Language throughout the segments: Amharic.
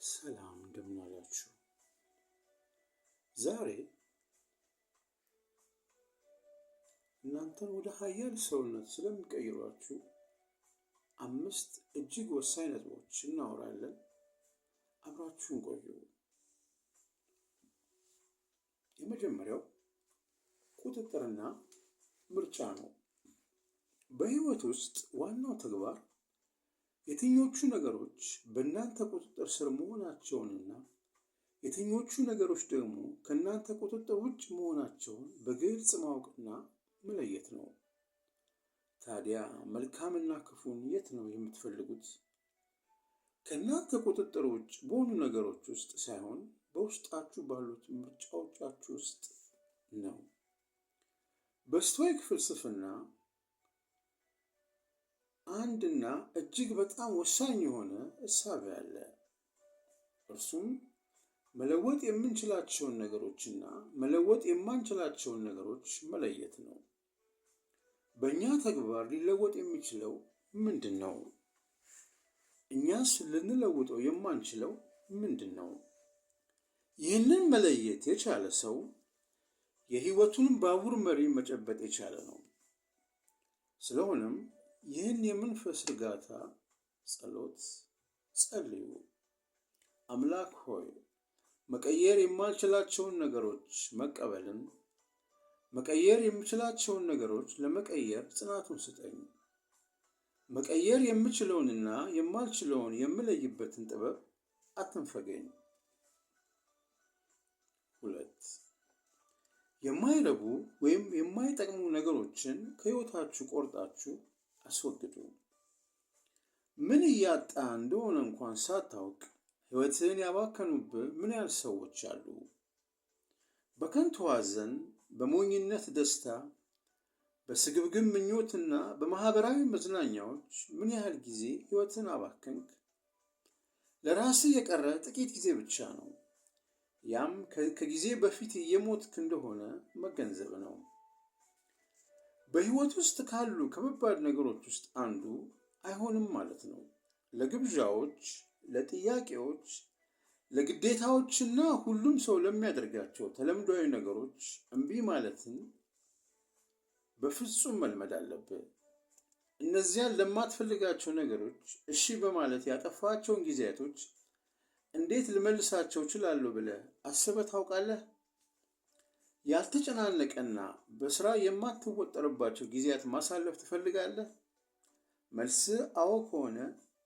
ሰላም፣ እንደምን አላችሁ? ዛሬ እናንተን ወደ ሀያል ሰውነት ስለሚቀይሯችሁ አምስት እጅግ ወሳኝ ነጥቦች እናወራለን። አብራችሁን ቆዩ። የመጀመሪያው ቁጥጥርና ምርጫ ነው። በህይወት ውስጥ ዋናው ተግባር የትኞቹ ነገሮች በእናንተ ቁጥጥር ስር መሆናቸውንና የትኞቹ ነገሮች ደግሞ ከእናንተ ቁጥጥር ውጭ መሆናቸውን በግልጽ ማወቅና መለየት ነው። ታዲያ መልካምና ክፉን የት ነው የምትፈልጉት? ከእናንተ ቁጥጥር ውጭ በሆኑ ነገሮች ውስጥ ሳይሆን በውስጣችሁ ባሉት ምርጫዎቻችሁ ውስጥ ነው። በስቶይክ ፍልስፍና አንድና እጅግ በጣም ወሳኝ የሆነ እሳቤ አለ። እርሱም መለወጥ የምንችላቸውን ነገሮችና መለወጥ የማንችላቸውን ነገሮች መለየት ነው። በእኛ ተግባር ሊለወጥ የሚችለው ምንድን ነው? እኛስ ልንለውጠው የማንችለው ምንድን ነው? ይህንን መለየት የቻለ ሰው የሕይወቱን ባቡር መሪ መጨበጥ የቻለ ነው። ስለሆነም ይህን የመንፈስ እርጋታ ጸሎት ጸልዩ። አምላክ ሆይ፣ መቀየር የማልችላቸውን ነገሮች መቀበልን፣ መቀየር የምችላቸውን ነገሮች ለመቀየር ጽናቱን ስጠኝ። መቀየር የምችለውንና የማልችለውን የምለይበትን ጥበብ አትንፈገኝ። 2፣ የማይረቡ ወይም የማይጠቅሙ ነገሮችን ከሕይወታችሁ ቆርጣችሁ አስወግዱ። ምን እያጣ እንደሆነ እንኳን ሳታውቅ ሕይወትህን ያባከኑብህ ምን ያህል ሰዎች አሉ? በከንቱ ሐዘን፣ በሞኝነት ደስታ፣ በስግብግብ ምኞትና በማኅበራዊ መዝናኛዎች ምን ያህል ጊዜ ሕይወትን አባከንክ? ለራስህ የቀረ ጥቂት ጊዜ ብቻ ነው። ያም ከጊዜ በፊት እየሞትክ እንደሆነ መገንዘብ ነው። በሕይወት ውስጥ ካሉ ከባባድ ነገሮች ውስጥ አንዱ አይሆንም ማለት ነው። ለግብዣዎች፣ ለጥያቄዎች፣ ለግዴታዎችና ሁሉም ሰው ለሚያደርጋቸው ተለምዷዊ ነገሮች እምቢ ማለትን በፍጹም መልመድ አለብህ። እነዚያን ለማትፈልጋቸው ነገሮች እሺ በማለት ያጠፋቸውን ጊዜያቶች እንዴት ልመልሳቸው እችላለሁ ብለህ አስበህ ታውቃለህ? ያልተጨናነቀና በስራ የማትወጠርባቸው ጊዜያት ማሳለፍ ትፈልጋለህ? መልስ አዎ ከሆነ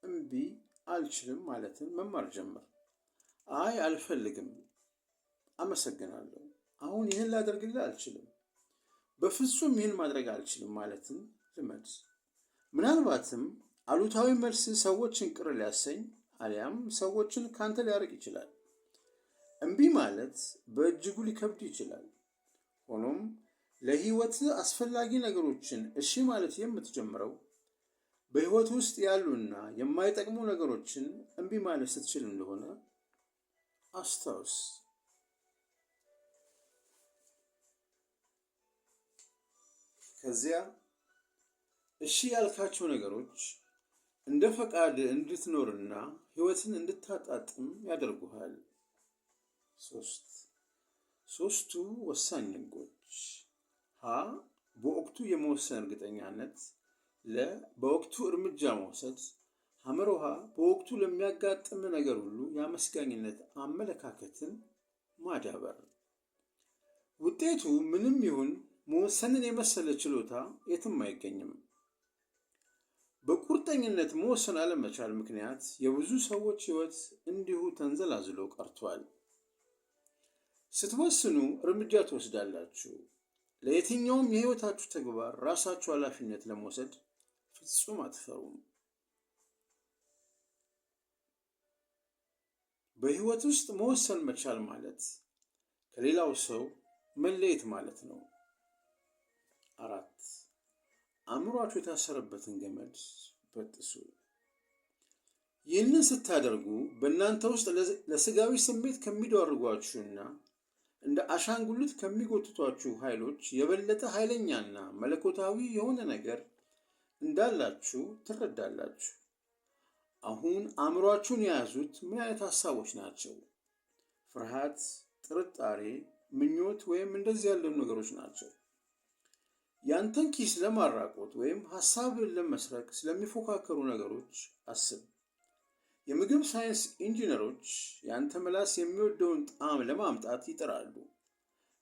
እምቢ አልችልም ማለትን መማር ጀምር። አይ አልፈልግም፣ አመሰግናለሁ፣ አሁን ይህን ላደርግልህ አልችልም፣ በፍጹም ይህን ማድረግ አልችልም ማለትን ልመድ። ምናልባትም አሉታዊ መልስ ሰዎችን ቅር ሊያሰኝ አሊያም ሰዎችን ካንተ ሊያርቅ ይችላል። እምቢ ማለት በእጅጉ ሊከብድ ይችላል። ሆኖም ለህይወት አስፈላጊ ነገሮችን እሺ ማለት የምትጀምረው በህይወት ውስጥ ያሉና የማይጠቅሙ ነገሮችን እምቢ ማለት ስትችል እንደሆነ አስታውስ። ከዚያ እሺ ያልካቸው ነገሮች እንደ ፈቃድ እንድትኖርና ህይወትን እንድታጣጥም ያደርጉሃል። 3፣ ሶስቱ ወሳኝ ህጎች፦ ሀ በወቅቱ የመወሰን እርግጠኛነት፣ ለ በወቅቱ እርምጃ መውሰድ፣ ሐመርሃ በወቅቱ ለሚያጋጥም ነገር ሁሉ የአመስጋኝነት አመለካከትን ማዳበር። ውጤቱ ምንም ይሁን መወሰንን የመሰለ ችሎታ የትም አይገኝም። በቁርጠኝነት መወሰን አለመቻል ምክንያት የብዙ ሰዎች ህይወት እንዲሁ ተንዘላዝሎ ቀርቷል። ስትወስኑ እርምጃ ትወስዳላችሁ። ለየትኛውም የህይወታችሁ ተግባር ራሳችሁ ኃላፊነት ለመውሰድ ፍጹም አትፈሩም። በህይወት ውስጥ መወሰን መቻል ማለት ከሌላው ሰው መለየት ማለት ነው። 4፣ አእምሯችሁ የታሰረበትን ገመድ በጥሱ። ይህንን ስታደርጉ በእናንተ ውስጥ ለስጋዊ ስሜት ከሚዳርጓችሁና እንደ አሻንጉሊት ከሚጎትቷችሁ ኃይሎች የበለጠ ኃይለኛና መለኮታዊ የሆነ ነገር እንዳላችሁ ትረዳላችሁ። አሁን አእምሯችሁን የያዙት ምን አይነት ሀሳቦች ናቸው? ፍርሃት፣ ጥርጣሬ፣ ምኞት ወይም እንደዚህ ያሉ ነገሮች ናቸው። ያንተን ኪስ ለማራቆት ወይም ሀሳብን ለመስረቅ ስለሚፎካከሩ ነገሮች አስብ። የምግብ ሳይንስ ኢንጂነሮች ያንተ ምላስ የሚወደውን ጣዕም ለማምጣት ይጥራሉ።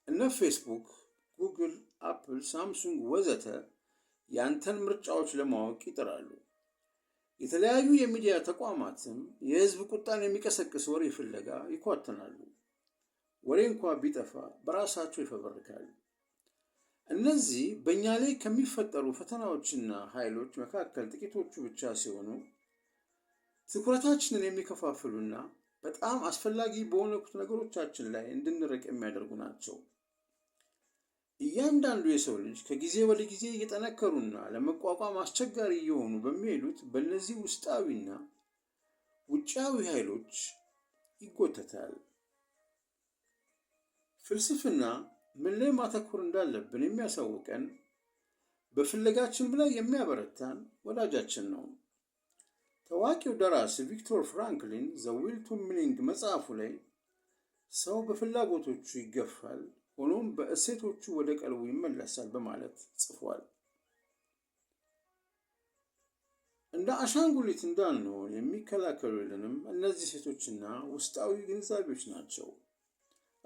እነ ፌስቡክ፣ ጉግል፣ አፕል፣ ሳምሱንግ ወዘተ ያንተን ምርጫዎች ለማወቅ ይጥራሉ። የተለያዩ የሚዲያ ተቋማትም የህዝብ ቁጣን የሚቀሰቅስ ወሬ ፍለጋ ይኳትናሉ። ወሬ እንኳ ቢጠፋ በራሳቸው ይፈበርካሉ። እነዚህ በእኛ ላይ ከሚፈጠሩ ፈተናዎችና ኃይሎች መካከል ጥቂቶቹ ብቻ ሲሆኑ ትኩረታችንን የሚከፋፍሉና በጣም አስፈላጊ በሆኑት ነገሮቻችን ላይ እንድንርቅ የሚያደርጉ ናቸው። እያንዳንዱ የሰው ልጅ ከጊዜ ወደ ጊዜ እየጠነከሩና ለመቋቋም አስቸጋሪ እየሆኑ በሚሄዱት በእነዚህ ውስጣዊና ውጫዊ ኃይሎች ይጎተታል። ፍልስፍና ምን ላይ ማተኮር እንዳለብን የሚያሳውቀን፣ በፍለጋችን ላይ የሚያበረታን ወዳጃችን ነው። ታዋቂው ደራሲ ቪክቶር ፍራንክሊን The Will to Meaning መጽሐፉ ላይ ሰው በፍላጎቶቹ ይገፋል፣ ሆኖም በእሴቶቹ ወደ ቀልቡ ይመለሳል በማለት ጽፏል። እንደ አሻንጉሊት እንዳንሆን የሚከላከሉልንም እነዚህ እሴቶችና ውስጣዊ ግንዛቤዎች ናቸው።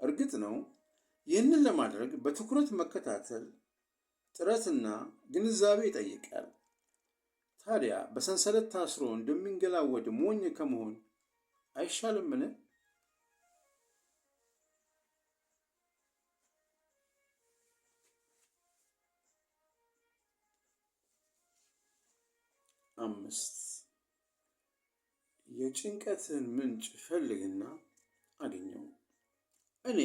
እርግጥ ነው ይህንን ለማድረግ በትኩረት መከታተል፣ ጥረትና ግንዛቤ ይጠይቃል። ታዲያ በሰንሰለት ታስሮ እንደሚንገላወድ ሞኝ ከመሆን አይሻልምን? አምስት፣ የጭንቀትን ምንጭ ፈልግና አግኘው። እኔ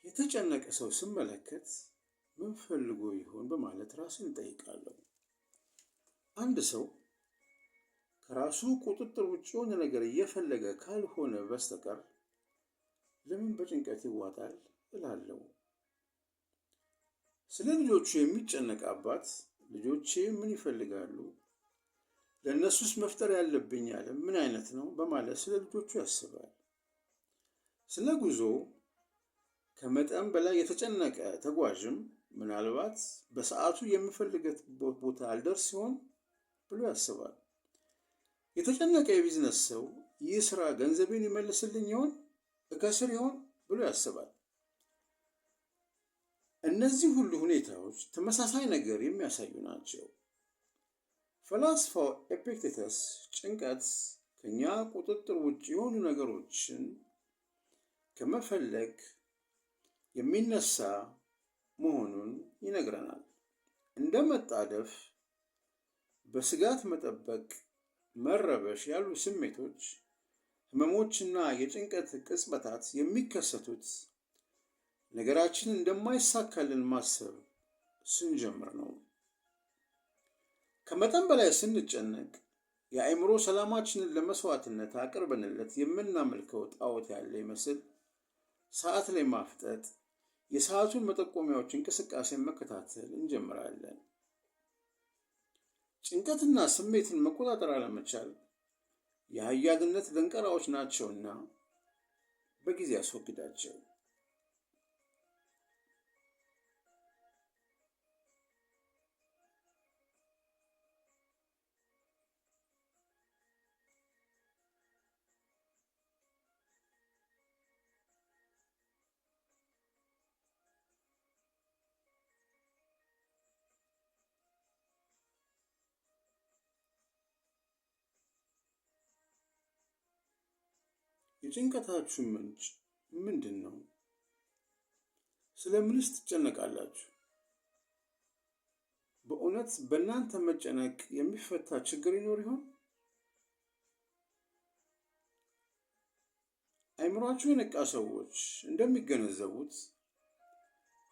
የተጨነቀ ሰው ስመለከት ምን ፈልጎ ይሆን በማለት ራስን እጠይቃለሁ። አንድ ሰው ከራሱ ቁጥጥር ውጭ የሆነ ነገር እየፈለገ ካልሆነ በስተቀር ለምን በጭንቀት ይዋጣል እላለሁ። ስለ ልጆቹ የሚጨነቅ አባት ልጆቼ ምን ይፈልጋሉ፣ ለእነሱስ መፍጠር ያለብኝ ዓለም ምን አይነት ነው በማለት ስለ ልጆቹ ያስባል። ስለ ጉዞ ከመጠን በላይ የተጨነቀ ተጓዥም ምናልባት በሰዓቱ የምፈልገት ቦታ አልደርስ ሲሆን ብሎ ያስባል። የተጨነቀ የቢዝነስ ሰው ይህ ስራ ገንዘቤን ይመልስልኝ ይሆን፣ እከስር ይሆን ብሎ ያስባል። እነዚህ ሁሉ ሁኔታዎች ተመሳሳይ ነገር የሚያሳዩ ናቸው። ፈላስፋው ኤፒክቴተስ ጭንቀት ከኛ ቁጥጥር ውጭ የሆኑ ነገሮችን ከመፈለግ የሚነሳ መሆኑን ይነግረናል። እንደ መጣደፍ፣ በስጋት መጠበቅ፣ መረበሽ ያሉ ስሜቶች፣ ህመሞችና የጭንቀት ቅጽበታት የሚከሰቱት ነገራችን እንደማይሳካልን ማሰብ ስንጀምር ነው። ከመጠን በላይ ስንጨነቅ የአእምሮ ሰላማችንን ለመስዋዕትነት አቅርበንለት የምናመልከው ጣዖት ያለ ይመስል ሰዓት ላይ ማፍጠጥ፣ የሰዓቱን መጠቆሚያዎች እንቅስቃሴ መከታተል እንጀምራለን። ጭንቀትና ስሜትን መቆጣጠር አለመቻል የኃያልነት ደንቀራዎች ናቸውና በጊዜ አስወግዳቸው። የጭንቀታችሁ ምንጭ ምንድን ነው? ስለምንስ ትጨነቃላችሁ? በእውነት በእናንተ መጨነቅ የሚፈታ ችግር ይኖር ይሆን? አእምሯችሁ የነቃ ሰዎች እንደሚገነዘቡት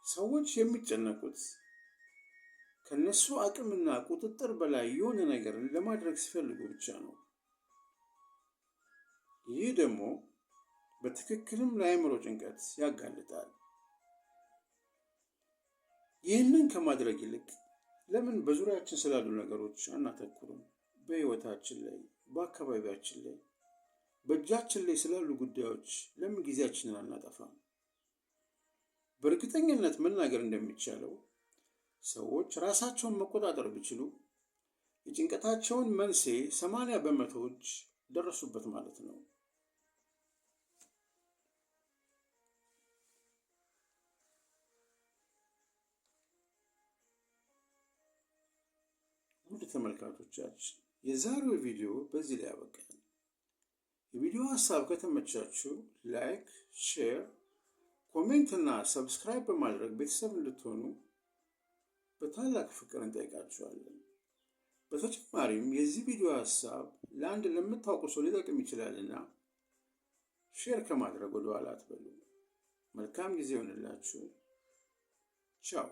ሰዎች የሚጨነቁት ከነሱ አቅምና ቁጥጥር በላይ የሆነ ነገርን ለማድረግ ሲፈልጉ ብቻ ነው። ይህ ደግሞ በትክክልም ለአእምሮ ጭንቀት ያጋልጣል። ይህንን ከማድረግ ይልቅ ለምን በዙሪያችን ስላሉ ነገሮች አናተኩርም? በሕይወታችን ላይ በአካባቢያችን ላይ፣ በእጃችን ላይ ስላሉ ጉዳዮች ለምን ጊዜያችንን አናጠፋም? በእርግጠኝነት መናገር እንደሚቻለው ሰዎች ራሳቸውን መቆጣጠር ቢችሉ የጭንቀታቸውን መንስኤ 80% ደረሱበት ማለት ነው። ውድ ተመልካቾቻችን፣ የዛሬው ቪዲዮ በዚህ ላይ ያበቃል። የቪዲዮ ሀሳብ ከተመቻችሁ like፣ share፣ comment እና subscribe በማድረግ ቤተሰብ እንድትሆኑ በታላቅ ፍቅር እንጠይቃችኋለን። በተጨማሪም የዚህ ቪዲዮ ሀሳብ ለአንድ ለምታውቁ ሰው ሊጠቅም ይችላልና share ከማድረግ ወደ ኋላ አትበሉ። መልካም ጊዜ ይሆንላችሁ። ቻው።